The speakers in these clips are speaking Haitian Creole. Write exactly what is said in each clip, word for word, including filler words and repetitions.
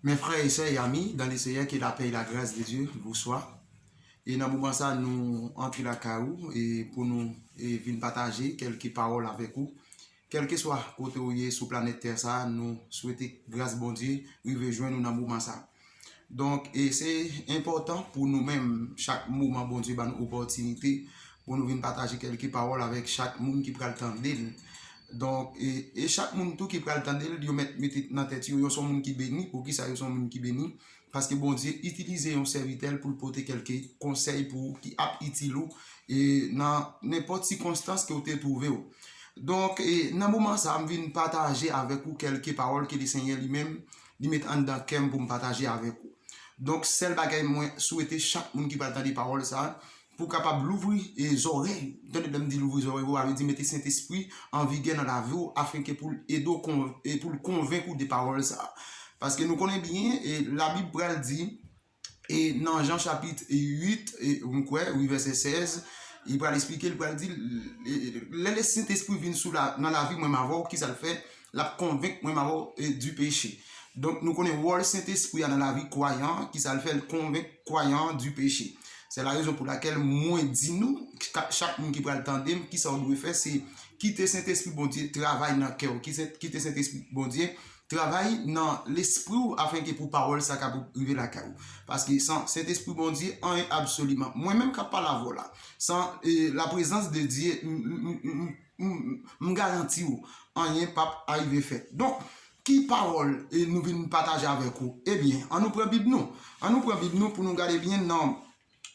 Mes frères et sœurs et amis dans le Seigneur, que la paix et la grâce de Dieu vous soit. E nan moman sa, nou antre lakay ou e pou nou e vin pataje kèlke pawòl avèk ou. Kèlkeswa kote ou ye sou planèt tè sa, nou swete gras Bondye rive jwenn ou nan moman sa. Donk, e se enpòtan pou nou menm, chak moman Bondye ba nou opòtinite pou nou vin pataje kèlke pawòl avèk chak moun ki pral tande l. Donk, e, e chak moun tou ki pral tande l, yo mèt mete nan tèt yo, yo se yon moun ki beni. Poukisa yo se yon moun ki beni? Paske Bondye itilize yon sèvitè l pou l pote kèlke konsèy pou ou ki ap itil ou e nan nenpòt sikonstans ke w te twouve w. Donk, e nan moman sa a, m vin pataje avèk ou kèlke pawòl ke Lesenyè li menm, li met anndan kè m pou m pataje avèk ou. Donk, sèl bagay mwen swete chak moun ki pral tande pawòl sa a, pou w kapab louvri e zòrèy. Tande lè m di louvri zòrèy ou, sa vle di mete Sentespri an vigè nan lavi w, afenke pou l ede w kon, e pou l konvenk ou de pawòl sa a. Paske nou konnen byen, e Labib pral di, e nan Jan chapit uit, e m kwè, wi, vèsè sèz, li pral eksplike, li pral di, e, lè Sentespri vin sou la, nan lavi mwen m avè w, kisa l fè? L ap konvenk mwen m avè w, e, du péché. Donk, nou konnen wòl Sentespri a nan lavi kwayan an, kisa l fè? L konvenk kwayan an du péché. Se la rezon pou lakèl mwen di nou, chak, chak moun ki pral tande m, kisa w dwe fè, se kite Sentespri Bondye travay nan kè w, kite, kite Sentespri Bondye travay nan lespri w, afenke pou pawòl sa kapab rive lakay ou. Paske san Sentespri Bondye, anyen absoliman. Mwen menm k ap pale avè w la, san, e, la prezans de Dye, m, m, m, m, m, m garanti w, anyen p ap arive fèt. Donk, ki pawòl, e, nou vin pataje avèk ou? Ebyen, ann nou pran Bib nou. Ann nou pran Bib nou pou nou gade byen nan,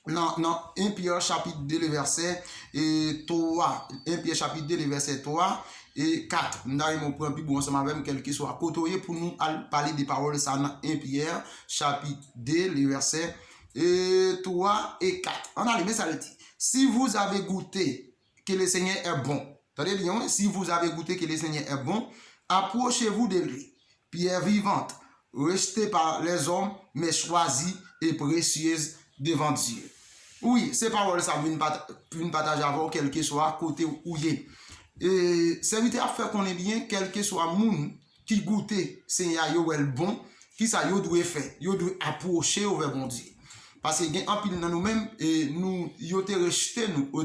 nan, nan en Pyè chapit de, le vèsè, e, twa. En Pyè chapit de, le vèsè twa e kat. M ta renmen w pran Bib ou ansanm avè m, kèlkeswa kote w ye, pou nou al pale de pawòl sa nan en Pyè chapit de, le vèsè, e, twa e kat. Ann ale, men sa l di. Si vous avez goûté que le Seigneur est bon. Tande byen, wi. Si vous avez goûté que le Seigneur est bon, approchez-vous de lui. Pierre vivante, rejetée par les hommes, mais choisie et précieuse devant Dieu. Wi, se pawòl sa m vin pat-, vin pataje avè w, kèlkeswa kote ou ye. E sèvitè a fè konnen byen, kèlkeswa moun ki goute Senyè a, yo wè l bon, kisa yo dwe fè? Yo dwe apwoche yo vè Bondye. Paske gen anpil nan nou menm, e nou, yo te rejte nou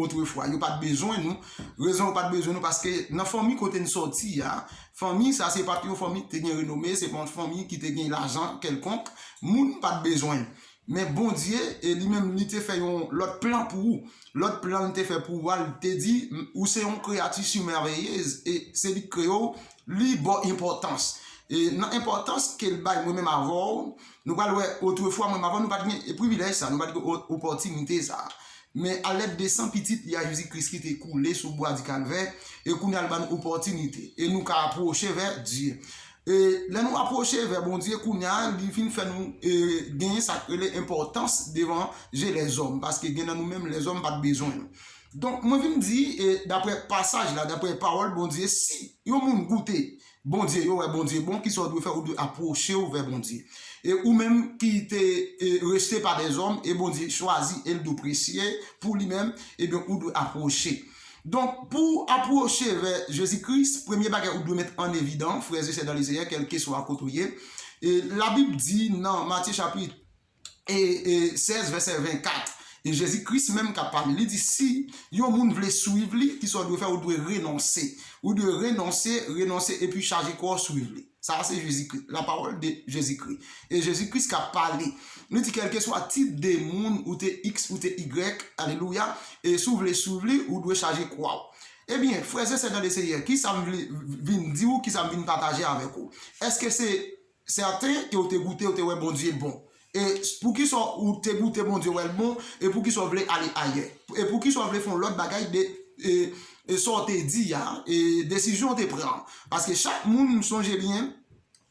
otrefwa. Yo pa t bezwen nou. Rezon yo pa t bezwen nou, paske nan fanmi kote n sòti a, fanmi sa se pa t yon fanmi ki te gen renome, se pa yon fanmi ki te gen lajan kèlkonk. Moun pa t bezwen l. Men Bondye, e li menm, li te fè yon lòt plan pou ou. Lòt plan li te fè pou ou a, li te di, ou se yon kreyati si mèveyez, e se li k kreye w, li ba w enpòtans. E nan enpòtans ke l bay mwen menm avè w, nou pral wè otrefwa mwen menm avè w, nou pa t gen privilèj sa, nou pa t gen opòtinite sa. Men alèd de san pitit li a Jezi Kris ki te koule sou bwa di Kalvè, e kounye a l ban nou opòtinite. E nou ka apwoche vè Dye. E lè nou apwoche vè Bondye, kounye a, li vin fè nou, e, genyen sa k rele enpòtans devan je lèzòm, paske gen nan nou menm, lèzòm pa t bezwen nou. Donk, mwen vin di, e, daprè pasaj la, daprè pawòl Bondye, si yon moun goute Bondye, yo wè Bondye bon, kisa w dwe fè? Ou dwe apwoche w vè Bondye. E ou menm ki te, e, rejte pa dèzòm, e Bondye chwazi, e l di w presye pou li menm, ebyen, ou dwe apwoche. Donk, pou apwoche vè Jezi Kris, premye bagay ou dwe met an evidans, frè e sè dan le Senyè, kèlkeswa kote w ye, e Labib di nan Matye chapit e, e sèz, vèsè vennkat, e Jezi Kris menm k ap pale, li di, si yon moun vle swiv li, kisa w dwe fè? Ou dwe renonse. Ou dwe renonse, renonse, epi chaje kò w swiv li. Sa a se Jezikri, la parole de Jezikri. E Jezikri k ap pale. Li di, kèlkeswa tip de moun ou te X, ou te Y, alelouya, e si w vle swiv li, ou dwe chaje kwa w. Ebyen, frè e sè nan le Senyè, kisa m vle vin di w, kisa m vin pataje avèk ou? Èske se sèten ke w te goute, w te wè Bondye bon? E poukisa w te goute Bondye wè l bon, e poukisa w vle ale ayè? E poukisa w vle fè yon lòt bagay de, e, e sa w te di a, e desizyon w te pran an? Paske chak moun, m sonje byen,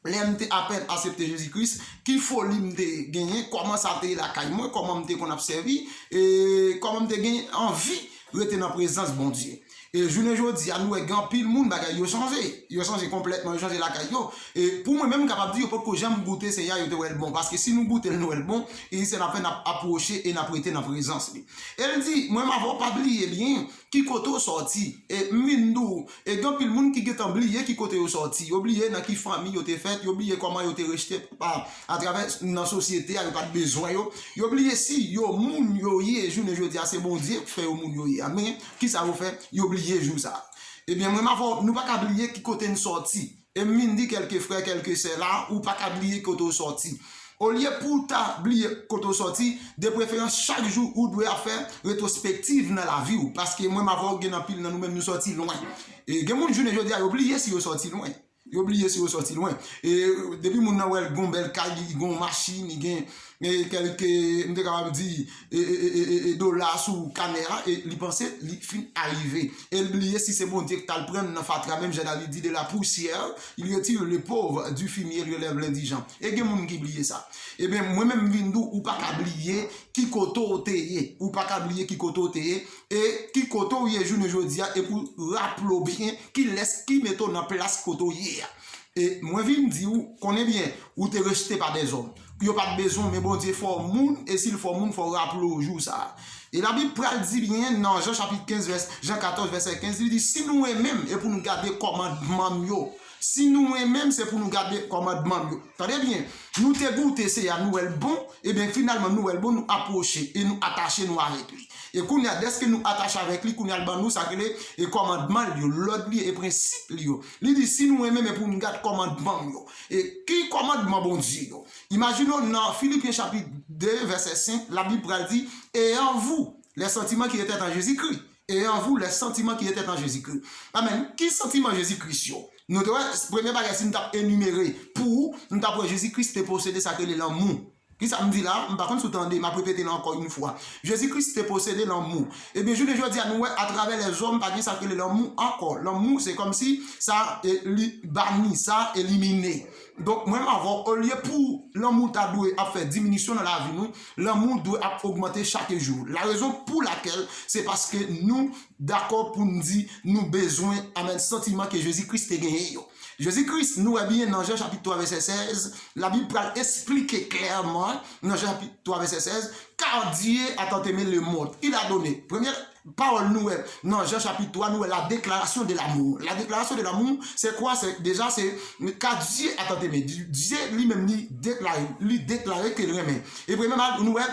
lè m te apèn aksepte Jezi Kris, ki foli m te genyen, kòman sa te ye lakay mwen, kòman m te konn ap sèvi, e kòman m te gen anvi rete nan prezans Bondye. E jounen jodi a, nou wè gen anpil moun, bagay yo chanje. Yo chanje konplètman, yo chanje lakay yo. E pou mwen menm, m kapab di, yo potko janm goute Seyè a, yo te wè l bon. Paske si nou goute l, nou wè l bon, e se n ap fè, n ap apwoche e n ap rete nan prezans li. E l di, mwen m avè w, pa bliye byen ki kote w sòti. E m vin di w, e gen anpil moun ki gentan bliye ki kote yo sòti. Yo bliye nan ki fanmi yo te fèt, yo bliye kòman yo te rejte pa atravè nan sosyete a, yo pa t bezwen yo. Yo bliye si yo moun yo ye, jounen jodi a, se Bondye k fè yo moun yo ye a. Men, kisa yo fè? Yo bliye jou sa a. Ebyen, mwen m avè w, nou pa ka bliye ki kote n sòti. E m vin di kèlke frè, kèlke sè la, ou pa ka bliye kote w sòti. Olye pou w ta bliye kote w sòti, de preferans, chak jou ou dwe ap fè retwospektiv nan lavi w. Paske mwen m avè w, gen anpil nan nou menm, nou sòti lwen. E gen moun jounen jodi a, yo bliye si yo sòti lwen. Yo bliye si yo sòti lwen. E depi moun nan wè l gon bèl kay, li gon machin, li gen, e, kèlke, m te kapab di, e, e, e, e, e, dola sou kanè a, e li panse li fin arive. E l bliye si se Bondye k t al pran l nan fatra, menm jan David di, de la poussière, il retire le pauvre du fumier, il relève l'indigent. E gen moun ki bliye sa. Ebyen, mwen menm m vin di w, ou pa ka bliye ki kote w te ye. Ou pa ka bliye ki kote w te ye. E ki kote w ye jounen jodi a, e pou w raple w byen kilès ki mete w nan plas kote w ye a. E mwen vin di w, konnen byen, ou te rejte pa dèzòm. Yo pa t bezwen w, men Bondye fè w moun, e si l fè w moun, fò w raple w jou sa a. E Labib pral di byen nan Jan chapit kenz, vès, Jan katòz, vèsè kenz, li di, si nou renmen m, e pou nou gade kòmandman m yo. Si nou renmen m, se pou nou gade kòmandman m yo. Tande byen, nou te goute Seyè a, nou wè l bon, ebyen, finalman, nou wè l bon, nou apwoche e nou atache nou avèk li. E kounye a, dèske nou atache avèk li, kounye a, l ban nou sa k rele e kòmandman l yo, lòd li e prensip li yo. Li di, si nou renmen m, e pou nou gade kòmandman m yo. E ki kòmandman Bondye yo? Imajine w nan Filipyen chapit de, vèsè senk, Labib pral di, et en vous, les sentiments qui étaient en Jésus-Christ. Et en vous, les sentiments qui étaient en Jésus-Christ. Amèn. Ki santiman Jezikri yo? Nou te wè, premye bagay, si n t ap enimere pou ou, n t ap wè Jezikri te posede sa k rele lanmou. Kisa m di la? M pa konn si w tande, m ap repete l ankò yon fwa. Jezikri te posede lanmou. Ebyen, jounen jodi a, nou wè, atravè lèzòm, pa gen sa k rele lanmou ankò. Lanmou, se kòmsi sa, e, li bani, sa elimine. Donk, mwen m avè w, olye pou lanmou ta dwe ap fè diminisyon nan lavi nou, lanmou dwe ap ogmante chak jou. La rezon pou lakèl, se paske nou dakò pou n di nou bezwen, amèn, santiman ke Jezikri te genyen yo. Jezikri, nou wè byen nan Jan chapit twa vèsè sèz, Labib pral esplike klèman nan Jan chapit twa vèsè sèz, car Dieu a tant aimé le monde, il a donné. Premye pawòl nou wè nan Jan chapit twa, nou wè la déclaration de l'amour. La déclaration de l'amour, c'est quoi? C'est, déjà, c'est car Dieu a tant aimé. Dye li menm li deklare, li deklare ke l renmen. E premye bagay, nou wè,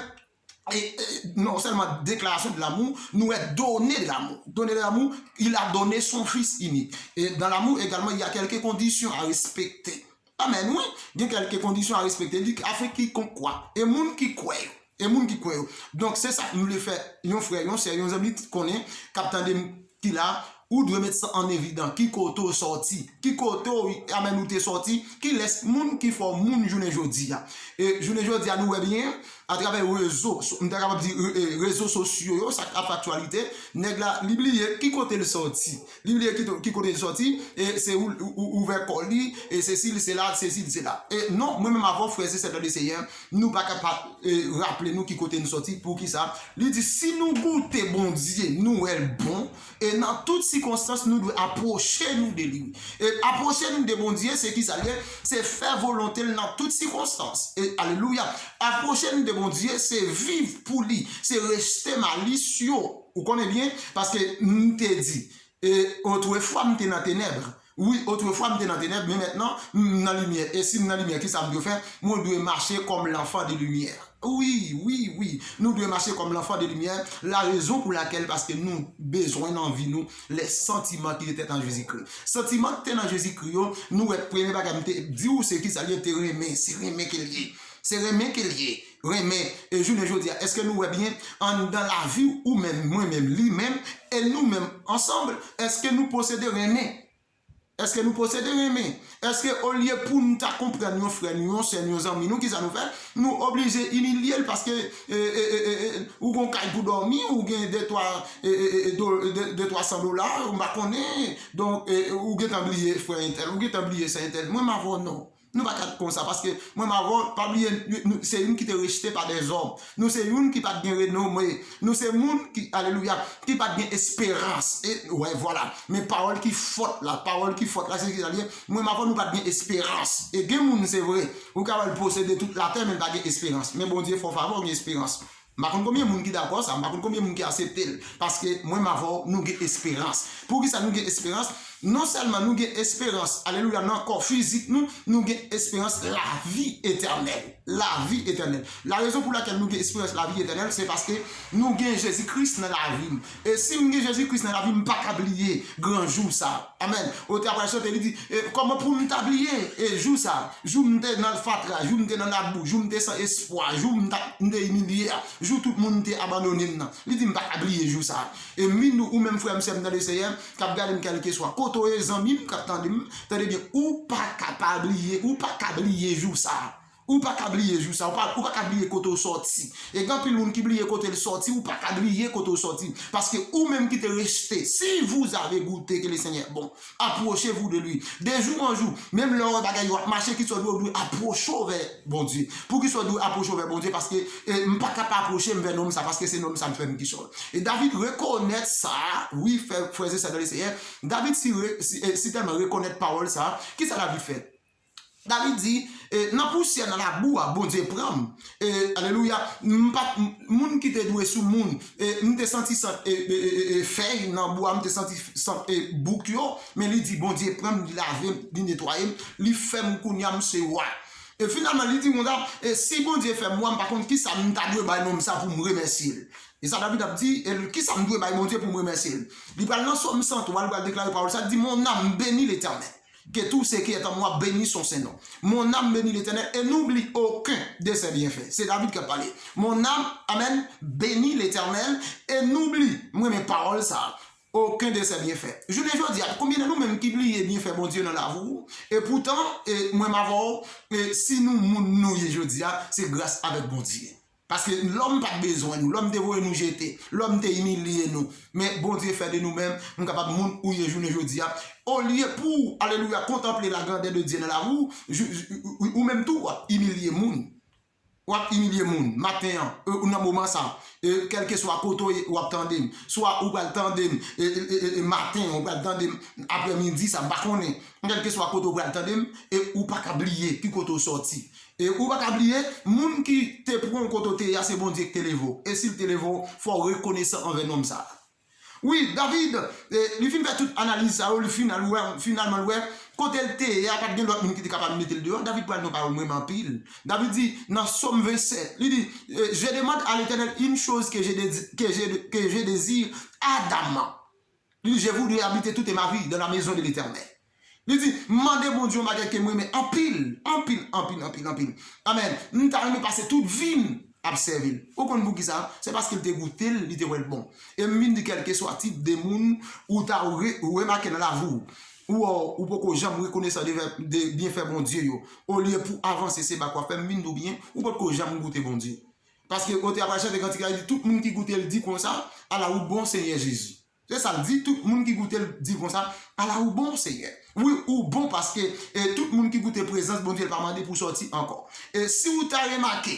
e, e, non sèlman déclaration de l'amour, nou wè donner de l'amour. Donner de l'amour, il a donné son fils unique. Et dans l'amour également, il y a quelques conditions à respecter. Amèn, wi. Gen kèlke kondisyon a respekte. Li afin quiconque croit. E moun ki kwè yo. E moun ki kwè yo. Donk, se sa m vle fè yon frè, yon sè, yon zanmi konnen, k ap tande m, ki la, ou dwe met sa an evidan. Ki kote w sòti? Ki kote w, amèn, ou te sòti? Kilès moun ki fè w moun jounen jodi a? E jounen jodi a, nou wè byen, atravè rezo, so-, m ta kapab di, e, e, rezo sosyo yo, sa k ap aktyalite, nèg la, li bliye ki kote l sòti. Li bliye ki to-, ki kote l sòti, e se ou, ou, ou ouvè kò li, e sesi, sela, sesi, sela. E non, mwen menm avè w, frè e sè nan le Seyè, nou pa ka pa, e, raple nou ki kote n sòti. Poukisa? Li di, si nou goute Bondye, nou wè l bon, e nan tout sikonstans, nou dwe apwoche nou de li. E apwoche nou de Bondye, se kisa l ye? Se fè volonte l nan tout sikonstans. E, alelouya! Apwoche nou de Bondye, se viv pou li, se rejte malis yo. Ou konnen byen, paske m te di, e otrefwa m te nan tenèb. Wi, otrefwa m te nan tenèb, men mentnan m nan limyè. E si m nan limyè, kisa m dwe fè? Mwen dwe mache comme l'enfant de lumière. Wi, wi, wi. Nou dwe mache comme l'enfant de lumière. La rezon pou lakèl, paske nou bezwen nan vi nou les sentiments qui étaient en Jésus-Christ. Santiman ki te nan Jezikri yo, nou wè premye bagay m te di w, se kisa l ye, te renmen, se renmen ke l ye. Se renmen ke l ye. Renmen. E jounen jodi a, èske nou wè byen anndan lavi ou menm, mwen menm, li menm, e nou menm ansanm, èske nou posede renmen? Èske nou posede renmen? Èske olye pou n ta konprann yon frè nou, yon sè nou, yon zanmi nou, kisa nou fè? Nou oblije imilye l paske, e, e, e, e, e, ou gon kay pou dòmi, ou gen de twa, e, e, e, e, do-, de, de twa san dola, ou pa konnen. Donk, e, ou gentan bliye frè entèl, ou gentan bliye sè entèl. Mwen m avè w non. Nou pa ka konsa, paske mwen m avè w, pa bliye, nou, se youn ki te rejte pa dèzòm. Nou se youn ki pa t gen renome. Nou se moun ki, alelouya, ki pa t gen esperans. E, wè, vwala. Men pawòl ki fòt la, pawòl ki fòt la, se ki sa l ye? Mwen m avè w, nou pa t gen esperans. E gen moun, se vre, ou ka wè l posede tout latè, men l pa gen esperans. Men Bondye fè w favè, w gen esperans. M pa konn konbyen moun ki dakò sa, m pa konn konbyen moun ki aksepte l. Paske mwen m avè w, nou gen esperans. Poukisa nou gen esperans? Non sèlman nou gen esperans, alelouya, nan kò fizik nou, nou gen esperans lavi etènèl. Lavi etènèl. La rezon pou lakèl nou gen esperans lavi etènèl, se paske nou gen Jezi Kris nan lavi n. E si m gen Jezi Kris nan lavi m, m pa ka bliye gran jou sa. Amèn. Otè a pral chante, li di, e, kòman pou m ta bliye, e, jou sa? Jou m te nan fatra, jou m te nan labou, jou m te san espwa, jou m ta, m te imilye a, jou tout moun te abandone m nan. Li di, m pa ka bliye jou sa. E m vin di w, ou menm frè m, sè m nan le Seyè, k ap gade m kèlkeswa kote w ye, zanmi m k ap tande m, tande byen, ou pa ka pa bliye, ou pa ka bliye jou sa. Ou pa ka bliye jou sa, ou pa, ou pa ka bliye kote w sòti. E gen anpil moun ki bliye kote l sòti, ou pa ka bliye kote w sòti. Paske ou menm ki te rejte, si vous avez goûté que le Seigneur est bon, approchez-vous de lui. De jour en jour, menm lè w wè bagay yo ap mache, ki sa w dwe, w dwe apwoche w vè Bondye. Poukisa w dwe apwoche w vè Bondye? Paske, e, m pa ka pa apwoche m vè nonm sa, paske se nonm sa m fè m ki sòl. E David rekonèt sa, wi, frè, frè e sè nan le Seyè, David si, re, si, e, si tèlman rekonèt pawòl sa, ki sa David fè? David di, e, nan pousyè, nan labou a, Bondye pran m. E, alelouya, m pa t, m, moun ki te dwe sou moun, e, m te santi sant, e, e, e, e, e, fèy nan bwa, m te santi sant, e, bouk yo, men li di, Bondye pran m, li lave m, li netwaye m, li fè m kounye a, m se wa. E finalman, li di konsa, e, si Bondye fè m wa, m pa konn kisa m ta dwe bay nonm sa pou m remèsye l. E sa David ap di, e kisa m dwe bay Bondye pou m remèsye l? Li pral nan Sòm san twa, li pral deklare pawòl sa, li di, Mon âme bénit l'Éternel. Que tout ce qui est en moi bénisse son saint nom. Mon âme bénit l'Éternel et n'oublie aucun de ses bienfaits. Se David k ap pale. Mon âme, amèn, bénit l'Éternel et n'oublie, m renmen pawòl sa, aucun de ses bienfaits. Jounen jodi a, konbyen nan nou menm ki bliye byenfè Bondye nan lavi w? E poutan, e mwen m avè w, e si nou moun nou ye jodi a, se gras avèk Bondye. Paske lòm pa t bezwen nou, lòm te voye nou jete, lòm te imilye nou. Men Bondye fè de nou menm, nou kapab moun ou ye jounen jodi a. Olye pou, alelouya, kontanple la grandeur de Dieu nan lavi w, jou- ou, ou, ou menm tou w ap imilye moun. W ap imilye moun. Maten an, e, ou nan moman sa, e, kèlkeswa kote w ye, w ap tande m. Swa ou pral tande m, e, e, e, e, e, maten, ou pral tande m aprèmidi sa, m pa konnen. Kèlkeswa kote w pral tande m, e ou pa ka bliye ki kote w sòti. E ou pa ka bliye, moun ki te pran w kote w te ye a, se Bondye ki te leve w. E si l te leve w, fò w rekonesan anvè nonm sa a. Wi, David, e, li fin fè tout analiz sa yo, li final wè, finalman l wè, kote l te ye a, pa t gen lòt moun ki te kapab mete l deyò. David pral di yon pawòl m renmen anpil. David di, nan Sòm vennsèt, li di, e, Je demande à l'Éternel une chose que je dési- que je, que je désire ardemment. Li di, Je voudrais habiter toute ma vie dans la maison de l'Éternel. Li di, m mande Bondye yon bagay ke m renmen anpil, anpil, anpil, anpil, anpil. Amèn. M ta renmen pase tout vi m ap sèvi l. Ou konn poukisa? Se paske l te goute l, li te wè l bon. E m vin di, kèlkeswa tip de moun ou ta re- remake nan lavi w, ou, ou poko janm rekonesan de, de byenfè Bondye yo. Olye pou avanse, se bak w ap fè, m vin di w byen, ou potko janm goute Bondye. Paske otè a pral chante kantik la, li di, Tout moun ki goute l di konsa, Ala ou bon, Senyè Jezi. Se sa l di, tout moun ki goute l di konsa, Ala ou bon, Senyè. Wi, ou bon paske, e, tout moun ki goute prezans Bondye, l pa mande pou sòti ankò. E si w ta remake,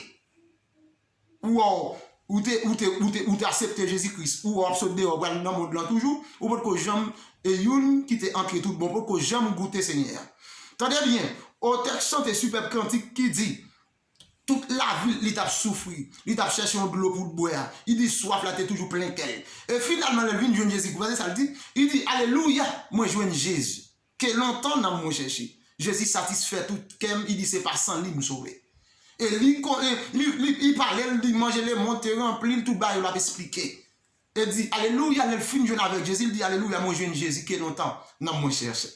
ou, ou te, ou te, ou te, ou te aksepte Jezi Kris, ou w ap sot deyò, w pral nan mond lan toujou, ou potko janm, e, youn ki te antre tout bon, potko janm goute Senyè a. Tande byen, otè chante sipèb kantik ki di, Tout lavi l, li t ap soufri. Li t ap chèche yon dlo pou l bwè a. Li di swaf la te toujou plen kè l. E finalman, lè l vin jwenn Jezi, gade sa l di? Li di, Alelouya, mwen jwenn Jezi, ke lontan nanm mwen chèche. Jezi satisfè tout kè m, li di se pa san li m sove. E li, kon- e li, li, li pale, li di manje lemonn te ranpli l, tout bagay yo l ap esplike. E di, Alelouya, lè l fin jwenn avèk Jezi, l di, Alelouya, mwen jwenn Jezi ke lontan nanm mwen chèche.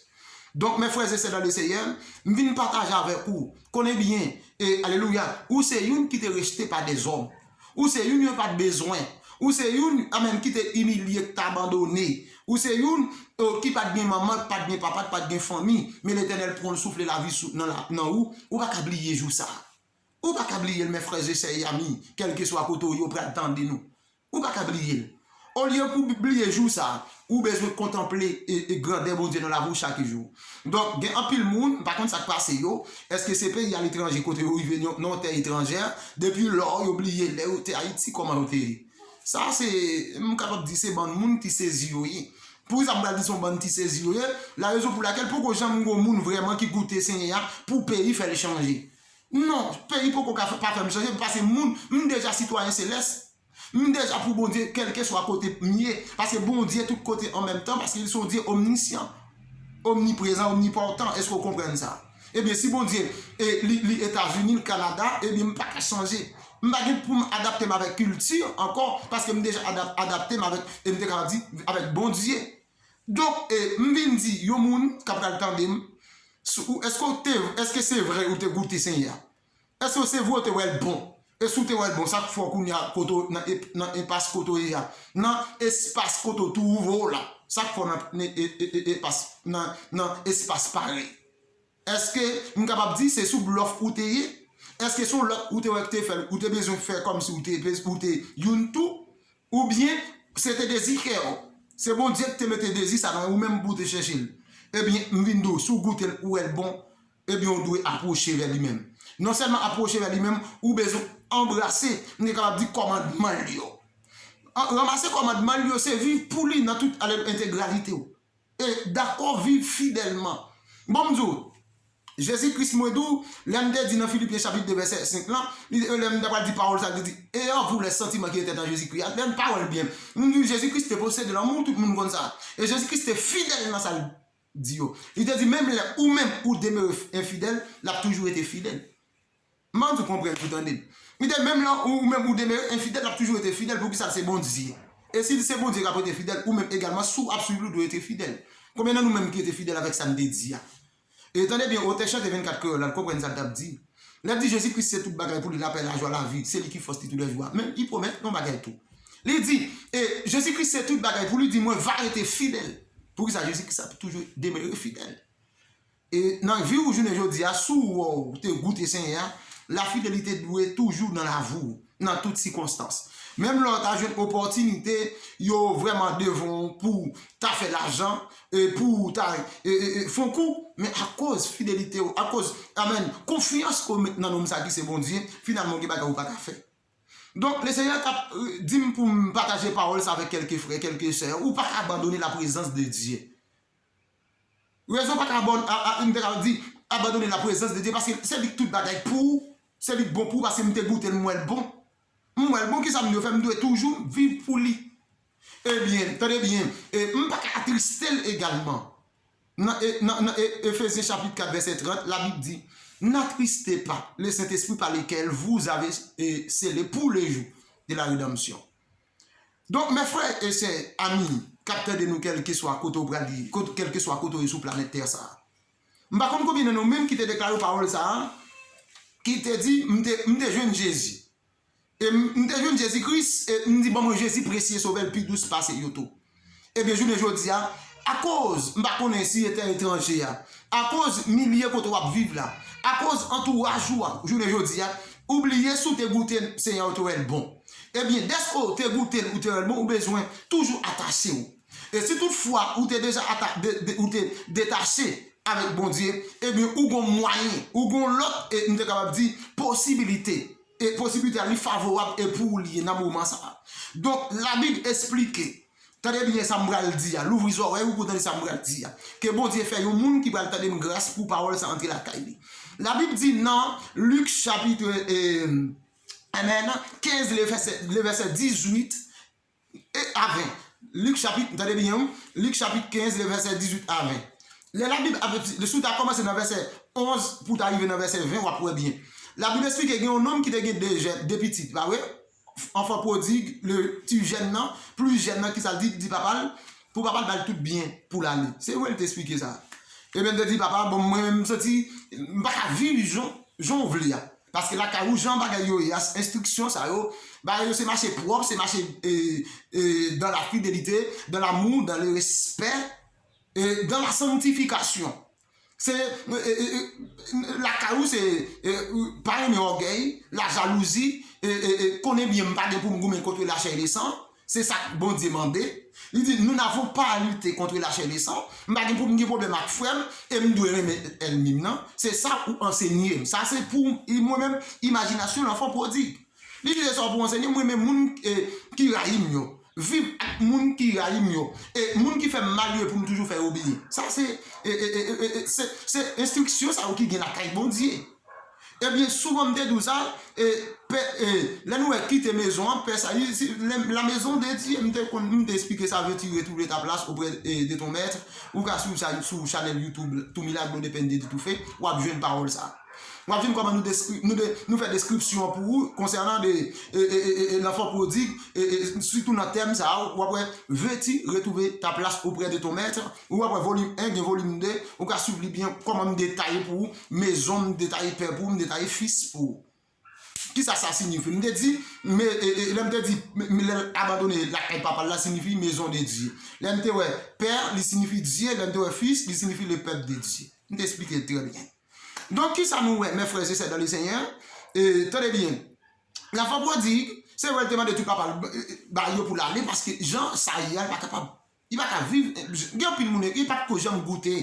Donk, mes frères et sœurs dans le Seigneur, m vin pataje avèk ou. Konnen byen, e, alelouya, ou se youn ki te rejte pa dèzòm. Ou se youn yo pa t bezwen. Ou se youn, amèn, ki te imilye, ki te abandone. Ou se youn, e, ki pa t gen manman, ki pa t gen papa, ki pa t gen fanmi. Men Letènèl pran l, soufle lavi sou, nan, la, nan ou. Ou pa ka bliye jou sa. Ou pa ka bliye l, mes frères et sœurs et amis, kèlkeswa kote w ye, w pral tande nou. Ou pa ka bliye l. Olye pou bliye jou sa, ou bezwen kontanple e, e grandè Bondye nan lavi w chak jou. Donk, gen anpil moun, m pa konn sa k pase yo, èske se peyi aletranje kote yo rive, nan yon tè etranjè, depi lò yo bliye lè yo te Ayiti, kòman yo te ye. Sa se, m kapab di se bann moun ki sezi yo ye. Poukisa m pral di se yon bann ki sezi yo ye? La rezon pou lakèl poko janm gon moun vrèman ki goute Senyè a pou peyi fè l chanje. Non, peyi poko ka fè, pa fè m chanje, paske moun, m deja sitwayen selès. M deja pou Bondye, kèlkeswa kote m ye, paske Bondye tout kote an menm tan, paske li se yon Dye omnisyan, omniprezan, omnipòtan. Èske w konprann sa? Ebyen, si Bondye, e, li, li Etazini, li Kanada, ebyen, m pa ka chanje. M pa gen pou m adapte m avèk kilti ankò, paske m deja adap-, adapte m avèk, e m te kapab di, avèk Bondye. Donk, e, m vin di, yon moun k ap pral tande m, si w, èske w te, èske se vre ou te goute Senyè a? Èske se vre w te wè l bon? E si w te wè l bon, sa k fè w kounye a kote w, nan, nan enpas kote w ye a? Nan espas kote w twouve w la, sa k fè w nan, nan, e, e, e, epas, nan, nan espas parèy? Èske m kapab di se sou blòf ou te ye? Èske se yon lòt ou te wè ki te fè l, ou te bezwen fè kòmsi ou te, ou te youn tou? Oubyen, se te dezi kè w? Se Bondye ki te mete dezi sa nan ou menm pou w te chèche l. Ebyen, m vin di w, si w goute l, ou wè l bon, ebyen, ou dwe apwoche vè li menm. Non sèlman apwoche vè li menm, ou bezwen anbrase, m te kapab di, kòmandman l yo. An-, ranmase kòmandman l yo, se viv pou li nan tout ale entegralite w. E dakò viv fidèlman. Bon, m di w, Jezi Kris, mwen di w, lè m te di nan Filipyen chapit de vèsè senk lan, li, lè m ta pral di pawòl sa, li di, ayez en vous les sentiments qui étaient en Jésus-Christ. Lè m pa wè l byen. M di, Jezi Kris te posede lanmou, tout moun konn sa. E Jezi Kris te fidèl nan sa l di yo. Li te di, menm lè ou menm ou demere f-, enfidèl, l ap toujou rete fidèl. M anvi w konprann pou tande m. Li te menm lè ou, ou menm ou demere enfidèl, l ap toujou rete fidèl. Poukisa l se Bondye? E si l se Bondye k ap rete fidèl, ou menm egalman, si w ap swiv li, w dwe rete fidèl. Konbyen nan nou menm ki rete fidèl avèk sa n te di a? E tande byen, otè chante vennkat kreyòl la, l konprann sa l t ap di. Lè l di Jezi Kris se tout bagay pou li, lapè, lajwa, lavi, se li ki fòs li toulèjou a. Men li pwomèt yon bagay tou. Li di, e, Jezi Kris se tout bagay pou li, di, mwen va rete fidèl. Poukisa Jezi Kris ap toujou demere fidèl? E nan vi w jounen jodi a, si w wè w te goute Senyè a, lafidelite dwe toujou nan lavi w, nan tout sikonstans. Menm lè w ta jwenn opòtinite, yo vrèman devan w pou w ta fè lajan, e pou w ta, e, e, e, fè yon kou, men akoz fidelite w, akoz, amèn, konfyans ke w met nan nonm sa ki se Bondye, finalman, gen bagay ou pa ka fè. Donk, Lesenyè t ap, e, di m pou m pataje pawòl sa avèk kèlke frè, kèlke sè, ou pa ka abandone la prezans de Dye. Rezon pa ka abòn-, a, a, m te ka di, abandone la prezans de Dye, paske se li k tout bagay pou ou, se li k bon pou ou, paske m te goute l, m wè l bon. M wè l bon, kisa m dwe fè? M dwe toujou viv pou li. Ebyen, tande byen, e m pa ka atriste l egalman. Nan, e, nan, nan, e, Efezyen chapit kat vèsè trant, Labib di, n'attristez pas le Saint-Esprit par lequel vous avez, e, scellé pour le jour de la rédemption. Donk, mes frères et sœurs, ami k ap tande nou, kèlkeswa kote w prale, kot-, kèlkeswa kote w ye sou planèt tè sa a, m pa konn konbyen nan nou menm ki te deklare pawòl sa a, ki te di, m te, m te jwenn Jezi. E m, m te jwenn Jezi Kris, e m di, ban mwen Jezi presye, sovè l pi dous pase yo tou. Ebyen, jounen jodi a, akoz, m pa konnen si se tè etranje a, akoz milye kote w ap viv la, akoz antouraj ou a, jounen jodi a, ou bliye si w te goute Senyè a, ou te wè l bon. Ebyen, dèske w te goute l, ou te wè l bon, ou bezwen toujou atache w. E si toutfwa ou te deja ata-, de, de, ou te detache avèk Bondye, ebyen, ou gon mwayen, ou gon lòt, e m te kapab di, posibilite. E posibilite a, li favorab e pou ou li ye nan moman sa a. Donk, Labib esplike, tande byen sa m pral di a, louvri zòrèy ou pou tande sa m pral di a. Ke Bondye fè yon moun ki pral tande m gras pou pawòl sa antre lakay li. Labib di nan Lik chapit, e, amèn, kenz, le vèsè, le vèsè dizuit, e a ven. Lik chapit, tande byen, wi. Lik chapit kenz, le vèsè dizuit a ven. Lè Labib ap, si w ta kòmanse nan vèsè onz pou w ta rive nan vèsè ven, w ap wè byen. Labib esplike gen yon nonm ki te gen de jèn, de pitit, pa vre? Enfant prodigue, le ti jèn nan, pli jèn nan, kisa l di? Di papa l, pou papa l ba l tout byen pou l ale. Se vre, l te esplike sa. Ebyen, l te di, papa, bon, mwen menm, m santi, m pa ka viv jan, jan w vle a. Paske lakay ou, jan bagay yo ye a, enstriksyon sa yo, bagay yo se mache pwòp, se mache, e, e, dans la fidélité, dans l'amour, dans le respect, e, dans la sanctification. Se, e, e, e, lakay ou, se, e, pa renmen ògèy, lajalouzi, e, e, e, konnen byen m pa gen pou m goumen kont lachè e lesan. Se sa k Bondye mande. Li di, nous n'avons pas à lutter contre la chair et le sang. M pa gen pou m gen pwoblèm ak frè m, e m dwe renmen ènmi m nan. Se sa ou ansenye m. Sa se pou mwen menm, imajinasyon lanfan pwodig. Li di, se sa pou ansenye m, mwen menm moun eh, ki rayi m yo. Viv ak moun ki rayi m yo. E moun ki fè m mal yo, e pou m toujou fè yo byen. Sa se, e, e, e, e, e, se, se enstriksyon sa yo ki gen lakay Bondye. Ebyen, souvan m te di w sa, e, pè, e, lè nou wè kite mezon an, pè sa, li, si, le, la maison de Dieu, m te konn, m te esplike sa, vêtu, retrouve ta place auprès, e, de ton maître. Ou ka swiv sa sou chanèl YouTube, Tout Milagro depende de tout fait, w ap jwenn pawòl sa. W ap jwenn kòman nou, deskri, nou, de, nou fè deskripsyon pou ou konsènan de, e, e, e, e, lanfan pwodig, e, e, sitou nan tèm sa a, w ap wè, vêtu, retrouve ta place auprès de ton maître, ou w ap wè volim en, gen volim de, ou ka swiv li byen, kòman m detaye pou ou, mezon, m detaye pè pou ou, m detaye fis pou ou. Kisa sa siyifi? M te di, me, e, e, lè m te di, me, me, lè l abandone lakay papa l la siyifi maison de Dieu. Lè m te wè pè, li siyifi Dye, lè m te wè fis, li siyifi le peuple de Dieu. M te esplike l trè byen. Donk, kisa nou wè, mes frères et sœurs dans le Seigneur? E, tande byen. Lanfan pwodig, se vre l te mande tout papa l, e, e, ba yo pou l ale, paske jan sa ye a, l pa kapab. Li pa ka viv, gen anpil moun, li pa t ko janm goute.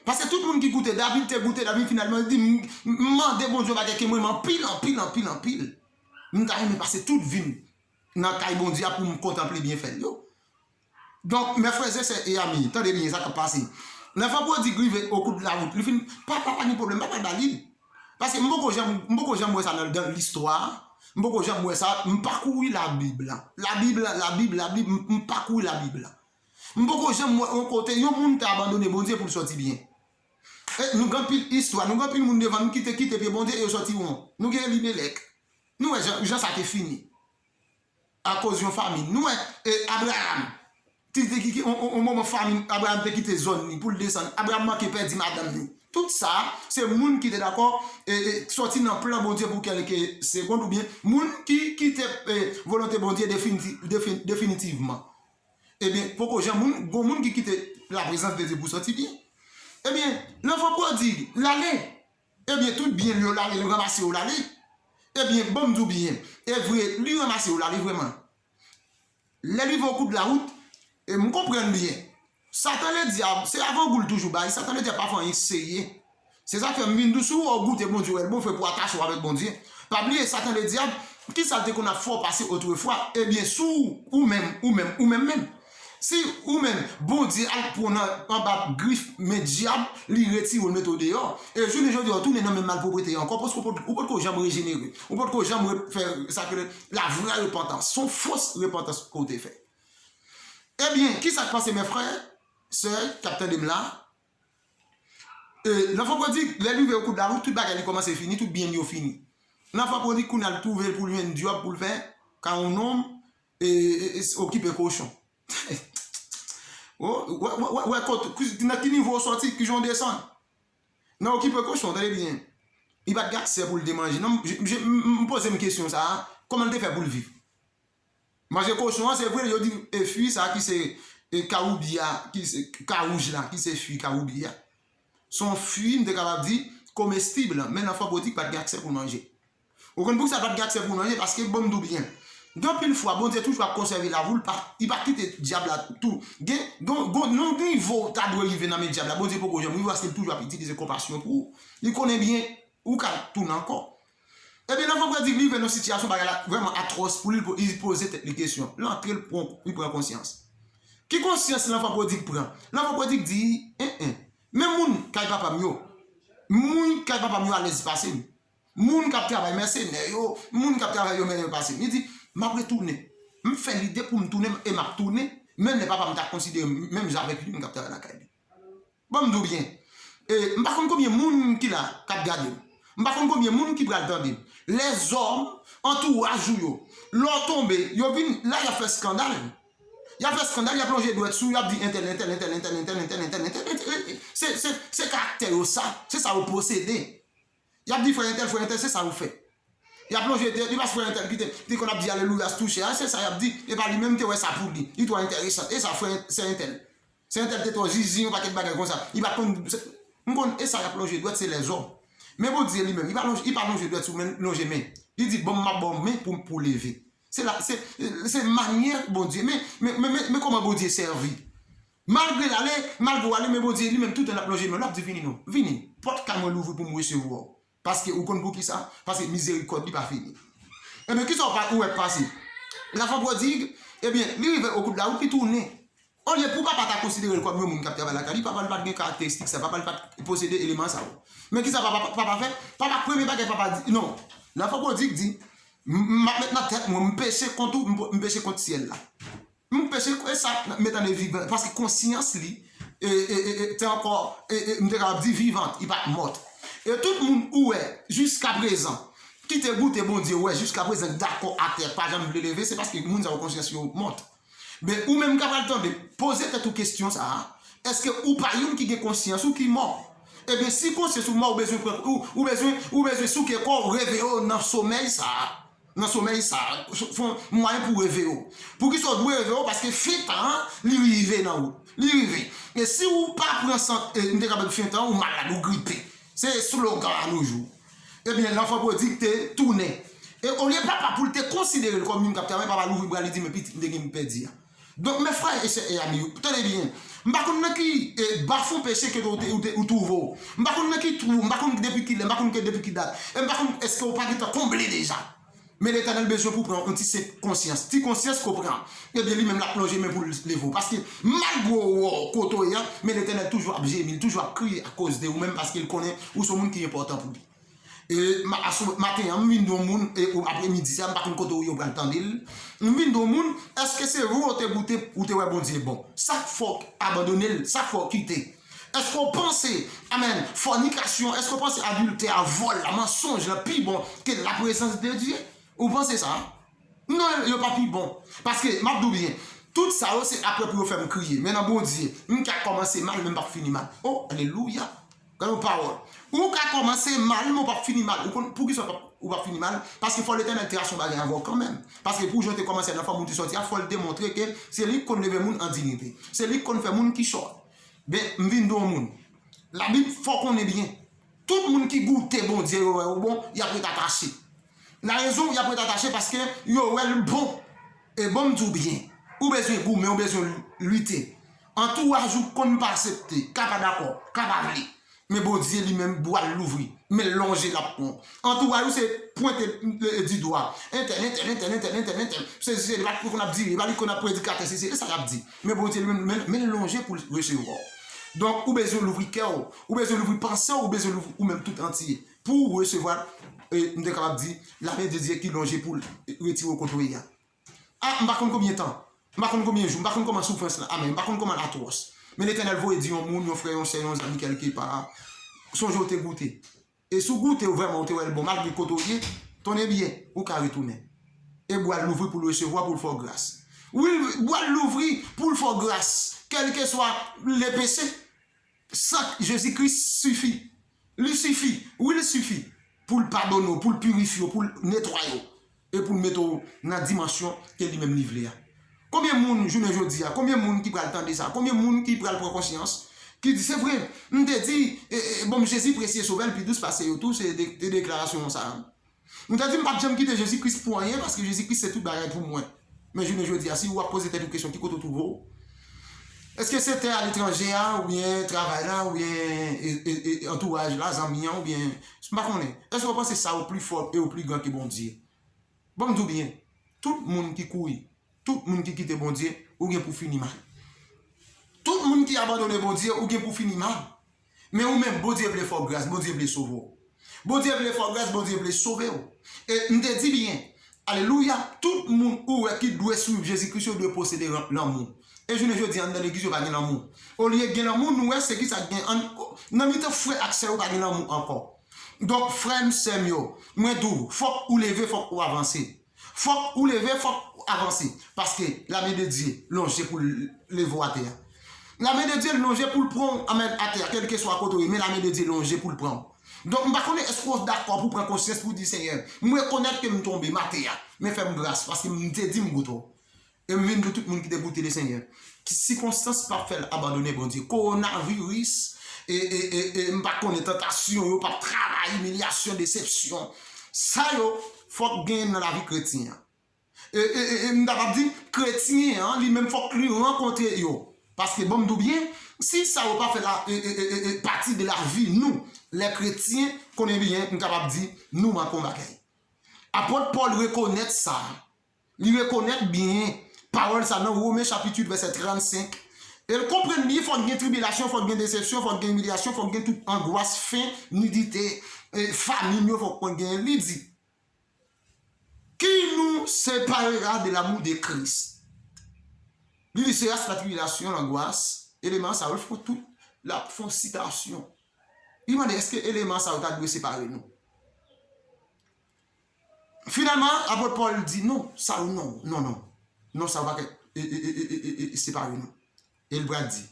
Paske tout moun ki goute, David te goute, David finalman, li di, m, m mande Bondye yon bagay ke m renmen anpil, anpil, anpil, anpil. M ta renmen pase tout vi m nan kay Bondye a pou m kontanple byenfè l yo. Donk, mes frères et sœurs et amis, tande byen sa k ap pase. Lanfan pwodig rive o kou de la wout, li fin, papa pa gen pwoblèm, papa ba li l. Paske m poko janm, m poko janm wè sa nan, nan listwa, m poko janm wè sa, m pakouri Labib la. Labib la, Labib, Labib, m, m pakouri Labib la. M poko janm wè yon kote, yon moun te abandone Bondye pou l sòti byen. E nou gen anpil istwa, nou gen anpil moun devan nou ki te kite pye Bondye e yo sòti won. Nou gen Elimelèk. Nou wè jan, jan sa te fini. Akoz yon famin. Nou wè, e, Abraram, ti, ti, ki, ki, on, on, on moman famin, Abraram te kite zòn li pou l desann. Abraram manke pèdi madanm li. Tout sa, se moun ki te dakò, e, e, sòti nan plan Bondye pou kèlke segond, oubyen moun ki kite, e, volonte Bondye definiti-, defin-, definitivman. Ebyen, poko jan moun, gon moun ki kite la prezans de Dye pou sòti byen. Ebyen, lanfan pwodig, l ale. Ebyen, tout byen l yo l ale, l ranmase yo l ale. Ebyen, ban m di w byen, e vre, li ranmase yo l ale vrèman. Lè l rive o kou de la wout, e m konprann byen. Satan Ledyab, se avangou l toujou bay, Satan Ledyab pa fè anyen serye. Se sa k fè m vin di w, si w wè w goute Bondye, w wè l bon, fè pou w atache w avèk Bondye. Pa bliye, Satan Ledyab, kisa l te konn ap fè w pase otrefwa? Ebyen, si w, ou menm, ou menm, ou menm menm. Si ou menm, Bondye al pran w nan, anba grif men dyab, li retire w, l mete w deyò. E jounen jodi a, w tounen nan menm malpwoprete a ankò, paske w pot-, ou potko janm rejenere. Ou potko janm re-, fè sa ke la vraie repentance. Se yon fos repantans ke w te fè. Ebyen, kisa k pase, mes frères, sœurs, k ap tande m la? E, lanfan pwodig, lè l rive o kou de la wout, tout bagay li kòmanse fini, tout byen l yo fini. Lanfan pwodig, kounye a l twouve l pou l jwenn djòb pou l fè, ka yon nonm, e, e, e, okipe kochon. O, wè, wè, wè, wè, kote, ki, nan ki nivo w sòti, ki jan w desann? Nan okipe kochon, tande byen. Li pa t gen aksè pou l te manje. Non, m, je, je, m, m poze m kesyon sa a, kòman l te fè pou l viv? Manje kochon an, se vre, yo di, e, fwi sa ki se, e, kawoubya, ki se, kawouj la, ki se fwi kawoubya. Se yon fwi, m te kapab di, komestib, men lanfan pwodig pa t gen aksè pou l manje. Ou konn poukisa l pa t gen aksè pou l manje? Paske, ban m di w byen, gen anpil fwa, Bondye toujou ap konsève lavi w, li pa, li pa kite dyab la tou. Gen, gen, gen, nan nivo w ta dwe rive nan men dyab la, Bondye poko janm rive, paske l toujou ap itilize konpasyon pou ou. Li konnen byen, ou ka tounen ankò. Ebyen, lanfan pwodig rive nan sitiyasyon bagay la vrèman atwòs pou li, li poze tèt li kesyon. L antre, l pran, li pran konsyans. Ki konsyans lanfan pwodig pran? Lanfan pwodig di, en, en, men moun kay papa m yo, moun kay papa m yo alèz pase m. Moun k ap travay, mèsenè yo, moun k ap travay yo mèyè pase m. Li di, m ap retounen. M fè lide pou m tounen e m ap tounen, menm lè papa m ta konsidere m menm jan avèk li menm k ap travay lakay li. Ban m di w byen. E, m pa konn konbyen moun ki la k ap gade m. M pa konn konbyen moun ki pral tande m. Lèzòm, antouraj ou yo, lè w tonbe, yo vin, la y ap fè eskandal. Y ap fè eskandal, y ap lonje dwèt sou, y ap di entèl, entèl, entèl, se, se, se karaktè yo sa, se sa yo posede. Y ap di frè entèl, frè entèl, se sa yo fè. Y ap lonje dwèt, li pa se frè entèl ki te, te konn ap di alelouya, touche a, se sa y ap di. E pa li menm te wè sa pou li. Li twò enteresan. E sa frè, sè entèl. Sè entèl te twò zizi, yon pakèt bagay konsa. Li pa t konn, se, m konn, e sa y ap lonje dwèt, se lèzòm. Men Bondye li menm, li pa lonje, li pa lonje dwèt sou men, lonje men. Li di, bon, m ap ba w men pou, pou w leve. Se la, se, se manyè Bondye. Men, men, men, men, men kòman Bondye sèvi. Malgre l ale, malgre w ale, men Bondye li menm toutan l ap lonje men l, l ap di, "Vini non, vini. Pòt kay mwen louvri pou m resevwa w." Paske ou konn poukisa? Paske mizerikòd li pa fini. Ebyen, kisa w pa, ou wè k pase? Lanfan pwodig, ebyen, li rive o kout lawout, li tounen. Olye pou papa ta konsidere l kòm yon moun k ap travay lakay li, papa l pa t gen karakteristik sa, papa l pa t posede eleman sa yo. Men kisa papa, papa fè? Papa, premye bagay papa di, non. Lanfan pwodig di, "M, m ap met nan tèt mwen, m peche kont ou, m, m peche kont syèl la." M peche, e sa met an evidans, paske konsyans li, e, e, e, e, te ankò, e, e, m te kapab di vivant, li pa t mòt. E tout moun ou wè, jiskaprezan, ki te goute Bondye, ou wè, jiskaprezan, dakò atè, pa janm vle leve, se paske moun sa yo konsyans yo mòt. Men ou menm k ap pral tande, poze tèt ou kesyon sa a, èske ou pa youn ki gen konsyans ou ki mò? Ebyen, si konsyans ou mò, ou bezwen pran, ou, ou bezwen, ou bezwen souke kò w, reveye w nan somèy sa a. Nan somèy sa, fon mwayen pou reveye w. Poukisa w dwe reveye w? Paske fen tan an, li rive nan ou. Li rive. E si ou pa pran san, e, m te kapab di fen tan, ou malad, ou gripe. Se slogan a nou jou. Ebyen, lanfan pwodig te tounen. E olye papa pou l te konsidere l kòm youn k ap travay, papa louvri bra li di, "Men pitit, m te gen pou pèdi a." Donk, mes frères et sœurs et amis, tande byen. M pa konn nan ki, e, bafon peche ke ou te, ou te, ou twouve w. M pa konn nan ki twou, m pa konn depi ki lè, m pa konn ke depi ki dat. E m pa konn èske ou pa gentan konble deja. Men Letènèl bezwen pou pran yon ti senp konsyans. Ti konsyans ke w pran. Ebyen, li menm l ap lonje men pou l leve w. Paske malgre w wè w kote w ye a, men Letènèl toujou ap jemi, li toujou ap kriye akoz de ou menm, paske l konnen ou se yon moun ki enpòtan pou li. E ma-, asou-, maten an, m vin di yon moun, e ou apremidi sa, m pa konn kote w ye, ou pral tande l. M vin di yon moun, èske se vre ou te goute, ou te wè Bondye bon? Sa k fè w abandone l, sa k fè w kite? Èske w panse, amèn, fònikasyon, èske w panse adiltè a, vòl la, mansonj la pi bon ke laprezans de Dye? Ou panse sa? Non, yo pa pi bon. Paske, m ap di w byen, tout sa yo se apre pou yo fè m kriye. Men nan Bondye, m ka kòmanse mal, men m p ap fini mal. O, alelouya! Gade yon pawòl. Ou ka kòmanse mal, men w p ap fini mal. Ou konn poukisa w p ap, ou p ap fini mal? Paske fò Letènèl trase yon bagay avè w kanmenm. Paske pou jan w te kòmanse nan fanmi w te sòti a, fò l te montre ke se li k konn leve moun an diyite. Se li k konn fè moun ki chòt. Ben, m vin di w yon moun. Labib fè w konnen byen. Tout moun ki goute Bondye, yo wè yo bon, y ap ret atache. Larezon, y ap ret atache paske yo wè l bon. E ban m di w byen, ou bezwen goumen, ou bezwen lite. Antouraj ou konn pa aksepte, ka pa dakò, ka pa vle. Men Bondye li menm, bwa l louvri, men l lonje l ap pran w. Antouraj ou se pwente, e, di dwa. Entèl, entèl, entèl, entèl, entèl, entèl. Se, se, li pa t konn ap diri, li pa t konn ap predikatè, se, se, e sa y ap di. Men Bondye li menm, men, men l lonje pou l resevwa w. Donk, ou bezwen louvri kè w, ou bezwen louvri panse w, ou bezwen louvri ou menm tout antye. Pou w resevwa, e, m te kapab di, lamen de Dye ki lonje pou l retire w kote w ye a. A, m pa konn konbyen tan, m pa konn konbyen jou, m pa konn kòman soufrans lan, amèn, m pa konn kòman l atwòs. Men Letènèl voye di yon moun, yon frè, yon sè, yon zanmi kèlkepa, sonje w te goute. E si w goute, w vrèman, w te wè l bon, malgre kote w ye, tande byen, ou ka retounen. E bwa l louvri pou l resevwa, pou l fè w gras. Wi, bwa l louvri pou l fè w gras, kèlkeswa le peche. San Jezi Kris sifi. Li sifi. Wi, li sifi. Pou l padone w, pou l pirifye w, pou l netwaye w. E pou l mete w nan dimansyon ke li menm li vle a. Konbyen moun, jounen jodi a, konbyen moun ki pral tande sa? Konbyen moun ki pral pran konsyans? Ki di, se vre, m te di, e, e, bon, Jezi presye sovè l pi dous pase yo tou, se de, de deklarasyon sa. M ta di m p ap janm kite Jezi Kris pou anyen, paske Jezi Kris se tout bagay pou mwen. Men jounen jodi a, si w ap poze tèt ou kesyon, ki kote w twouve w? Èske se tè aletranje a, oubyen travay la, oubyen, e, e, e, antouraj la, zanmi an, oubyen, m pa konnen. Èske w panse sa ou pli fò e ou pli gran ke Bondye? Bon, m di w byen, tout moun ki kouri, tout moun ki kite Bondye, ou gen pou fini mal. Tout moun ki abandone Bondye, ou gen pou fini mal. Men ou menm, Bondye vle fè w gras, Bondye vle sove w. Bondye vle fè w gras, Bondye vle sove w. E m te di byen, alelouya, tout moun ou wè ki dwe swiv Jezi Kris yo dwe posede ran-, lanmou. E jounen jodi a, anndan legliz yo pa gen lanmou. Olye gen lanmou, nou wè se kisa k gen ann, nan mitan frè ak sè yo pa gen lanmou ankò. Donk, frè m, sè m yo, mwen di w, fòk ou leve, fòk ou avanse. Fòk ou leve, fòk ou avanse. Paske lamen de Dye lonje pou l leve w atè a. Lamen de Dye lonje pou l pran w, amèn, atè a, kèlkeswa kote w ye, men lamen de Dye lonje pou l pran w. Donk, m pa konnen èske w dakò pou w pran konsyans pou w di, Senyè, m rekonèt ke m tonbe, m atè a, men fè m gras, paske m te di m goute w. E m vin di w tout moun ki te goute Lesenyè, ki sikonstans p ap fè l abandone Bondye. Kowonaviris, e, e, e, e, m pa konnen, tantasyon yo p ap travay, imilyasyon, desepsyon. Sa yo, fòk genyen nan lavi kretyen an. e, e, e, e, m ta kab di, kretyen an, li menm fòk li rankontre yo. Paske, ban m di w byen, si sa yo pa fè la, e, e, e, e, e, pati de lavi nou, lè kretyen, konnen byen, m kapab di, nou manke yon bagay. Apot Pòl rekonèt sa. Li rekonèt byen pawòl sa nan Women chapit uit vèsè trannsenk. E l konprann li, fòk gen tribilasyon, fòk gen desepsyon, fòk gen imilyasyon, fòk gen tout angwas, fen, nidite, e, famin yo, fòk konn gen. Li di, qui nous séparera de l'amour de Christ? Li di, sera-ce la tribulation, l'angoisse? Eleman sa yo, l fè tout, l ap fè yon sitasyon. Li mande, èske eleman sa yo ta dwe separe nou? Finalman, apot Pòl di, non, sa yo non, non, non. Non, sa yo pa ka, e, e, e, e, e, e, e, separe nou. E l pral di,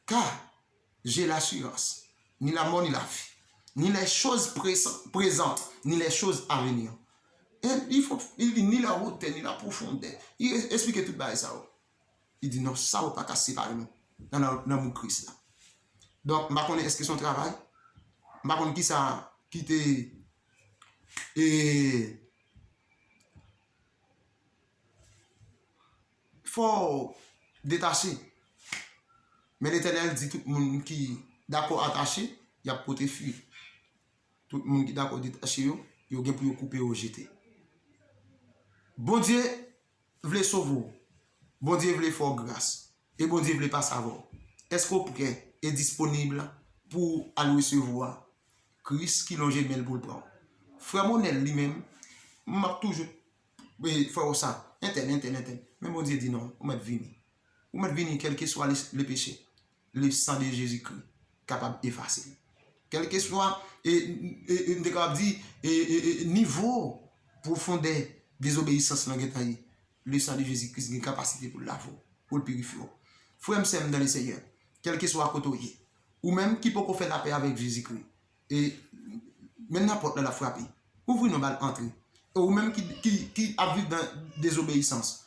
car j'ai l'assurance, ni la mort, ni la vie, ni les choses présent-, présentes, ni les choses à venir. E li fò, li di, ni la hauteur, ni la profondeur. Li esplike tout bagay sa yo. Li di, non, sa yo pa ka separe nou nan, nan, nan lanmou Kris la. Donk, m pa konnen èske se yon travay, m pa konn kisa ki te, e, fò w detache. Men Letènèl di tout moun ki dakò atache, y ap pote fwi. Tout moun ki dakò detache yo, yo gen pou yo koupe, yo jete. Bondye vle sove w. Bondye vle fè w gras. E Bondye vle pase avè w. Èske w prè e disponib pou w al resevwa Kris ki lonje men l pou l pran w? Frè Monèl li menm, m ap toujou, e, fè w sa. Entèl, entèl, entèl. Men Bondye di non, ou mèt vini. Ou mèt vini, kèlkeswa le, le peche. Le sang de Jésus-Christ kapab efase l. Kèlkeswa, e, e, e, m te kapab di, e, e, e, nivo pwofondè dezobeyisans lan gentan ye, le sang de Jésus-Christ gen kapasite pou l lave w, pou l pirifye w. Frè m, sè m dans le Seigneur, kèlkeswa kote w ye, ou menm ki poko fè lapè avèk Jezikri, e men nan pòt la l ap frape, ouvri non, ba l antre. E ou menm ki, ki, ki ap viv nan dezobeyisans,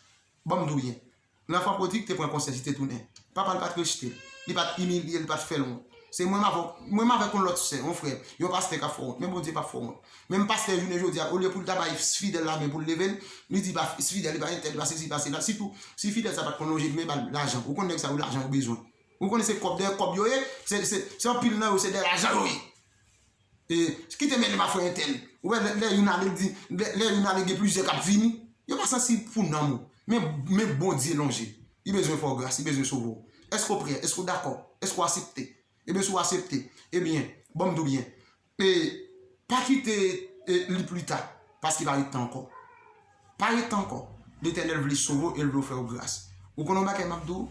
ban m di w byen, Lanfan pwodig te pran konsyans, li te tounen. Papa l pa t rejte l. Li pa t imilye l, li pa t fè l wont. Se mwen m avè w, mwen m avèk yon lòt sè, yon frè, yon pastè k ap fè w wont. Men Bondye p ap fè w wont. Menm pastè jounen jodi a, olye pou l ta bay Fidèl lamen pou l leve l, li di pa Fidèl, li pa entèl, li pa sesi, pa sela. Sitou, si Fidèl sa pa t konn lonje men ba l lajan. Ou konn nèg sa yo lajan yo bezwen. Ou konnen se kòb, dèyè kòb yo ye, se, se, se anpil nan yo, se dèyè lajan yo ye. E, kite men li pa frè entèl. Ou wè, lè, lè youn ale, l di, lè, lè youn ale, gen plizyè k ap vini. Yo pa sansib pou nanm ou. Men, men Bondye lonje. Li bezwen fè w gras, li bezwen sove w. Èske w prè? Èske w dakò? Èske w aksepte? Ebyen, si w aksepte, ebyen, ban m di w byen. E, pa kite, e, li pli ta, paske pa ret tan ankò. Pa ret tan ankò. Letènèl vle sove w e l vle fè w gras. Ou konn yon bagay m ap di w?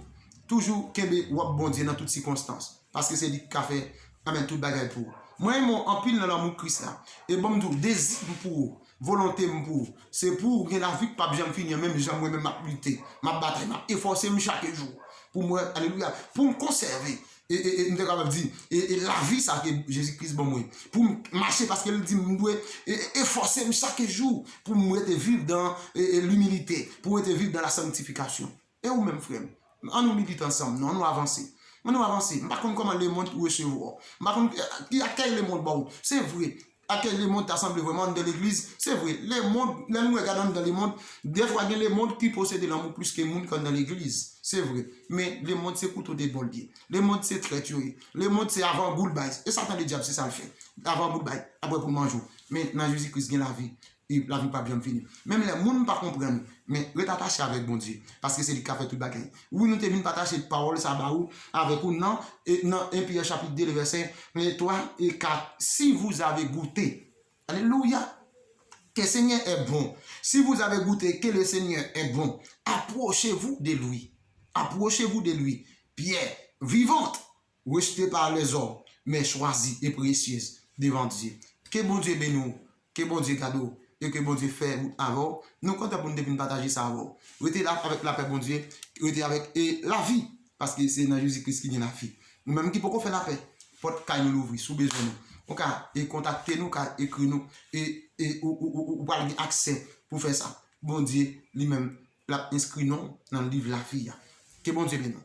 Toujou kenbe wòb Bondye nan tout sikonstans. Paske se li ki ka fè, amèn, tout bagay pou ou. Mwen renmen w anpil nan lanmou Kris la. E ban m di w, dezi m pou ou, volonte m pou ou, se pou ou gen lavi k p ap janm fini an, menm jan mwen menm m ap lite, m ap batay, m ap efòse m chak jou. Pou mwen, alelouya, pou m konsève, e, e, e, m te kapab di, e, e lavi sa ke Jezi Kris ban mwen. Pou m mache, paske l di m dwe, e, e, efòse m chak jou, pou m rete viv dan, e, e, limilite, pou m rete viv dan la sanktifikasyon. E ou menm, frè m, ann nou milite ansanm, non, ann nou avanse. Ann nou avanse. M pa konn kòman lemonn resevwa w. M pa konn, e, ki akèy lemonn ba w. Se vre, akèy lemonn ta sanble vrèman anndan legliz. Se vre, lemonn, lè nou regade anndan lemonn, dèfwa gen lemonn ki posede lanmou plis ke moun k anndan legliz. Se vre. Men lemonn se kouto de bò l ye. Lemonn se trèt yo ye. Lemonn se avangou l bay. E Satan ledyab se sa l fè. Avangou l bay. Apre pou l manje w. Men nan Jezi Kris gen lavi. E lavi p ap janm fini. Menm lè moun pa konprann ou, men ret atache avèk Bondye, paske se li k ka fè tout bagay. Wi, nou te vin pataje pawòl sa ba ou, avèk ou nan, e, nan en Pyè chapit de, le vèsè, e, twa e kat. Si vous avez goûté, alelouya, que le Seigneur est bon. Si vous avez goûté que le Seigneur est bon, approchez-vous de lui. Approchez-vous de lui. Pierre vivante, rejetée par les hommes, mais choisie et précieuse devant Dieu. Ke Bondye beni w, ke Bondye gade w, e ke Bondye fè wout avè w. Nou kontan pou nou te vin pataje sa avè w. Rete la avèk lapè Bondye, rete avèk, e, lavi, paske se nan Jezi Kris ki gen lavi. Nou menm ki poko fè lapè, pòt kay nou louvri, si w bezwen nou. Ou ka, e, kontakte nou, ou ka ekri nou, e, e, ou, ou, ou, ou pral gen aksè pou fè sa. Bondye, li menm, l ap enskri non w nan liv lavi a. Ke Bondye beni w.